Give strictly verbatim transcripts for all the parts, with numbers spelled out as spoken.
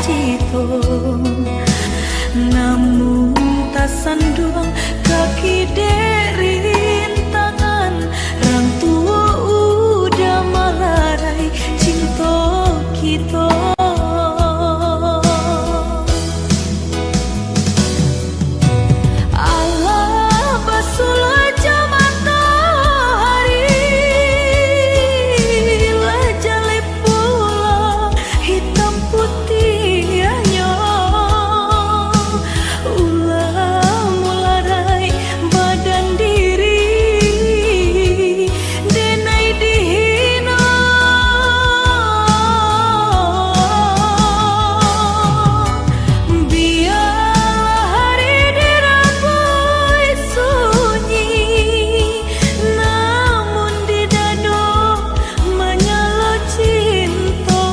cito. Namun tasanduang kaki dek rintangan, rang tuo udah malarai cinto kito. Alah basulah jo matoari, lah jaleh pulo hitam putiahnyo. Ulah mularai badan diri, denai dihino. Bialah hari dirambuik sunyi, namun di dado manyalo cinto.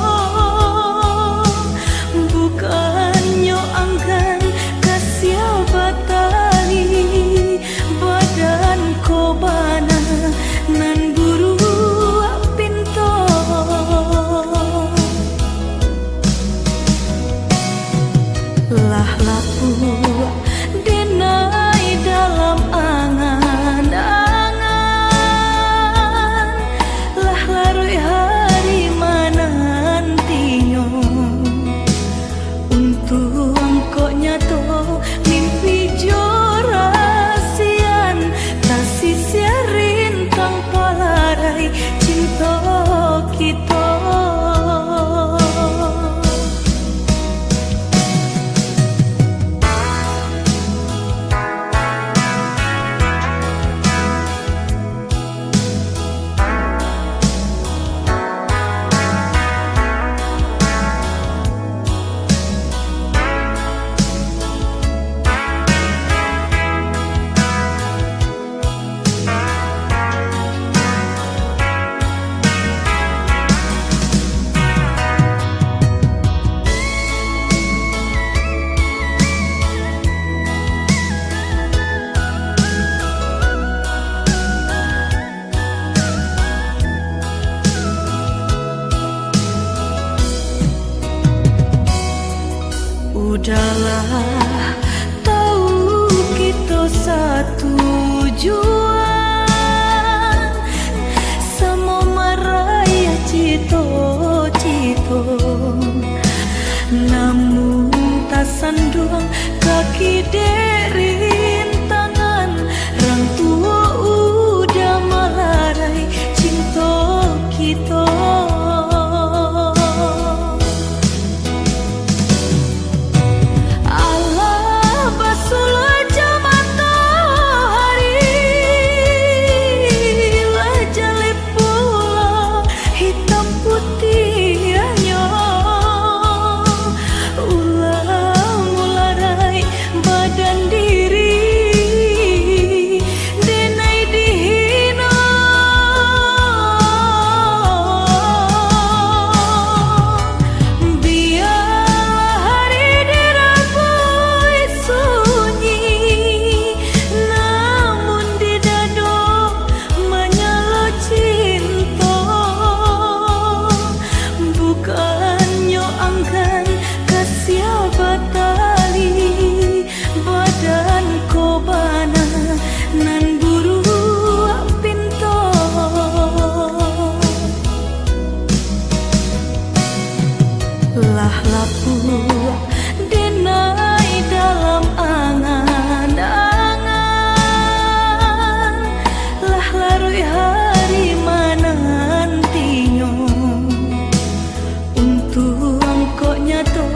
Bukannyo anggan ka sia batali, badan ko bana nan buruak pinto. Lah lapuak denai dalam angan-angan, lah laruik hari manantinyo. Untuang kok nyato mimpi jo rasian, tasisia rintang palarai cinto kito. Udahlah, tahu kito satujuan, samo maraiah cito-cito. Namun tasanduang kaki dek rintangan, rang tuo udah malarai cinto kito. Alah basulah jo matoari, lah jaleh pulo hitam putiahnyo. Ulah mularai badan diri, denai dihino. Bialah hari dirambuik sunyi, namun di dado manyalo cinto. Bukannyo anggan ka sia batali, badan ko bana nan buruak pinto. Lah lapuak denai dalam angan-angan, lah laruik hari manantinyo. Untuang kok nyato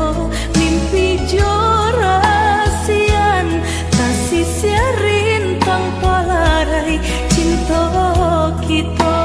mimpi jo rasian, tasisia rintang palarai cinto kito.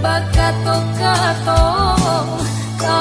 Bakato-kato ka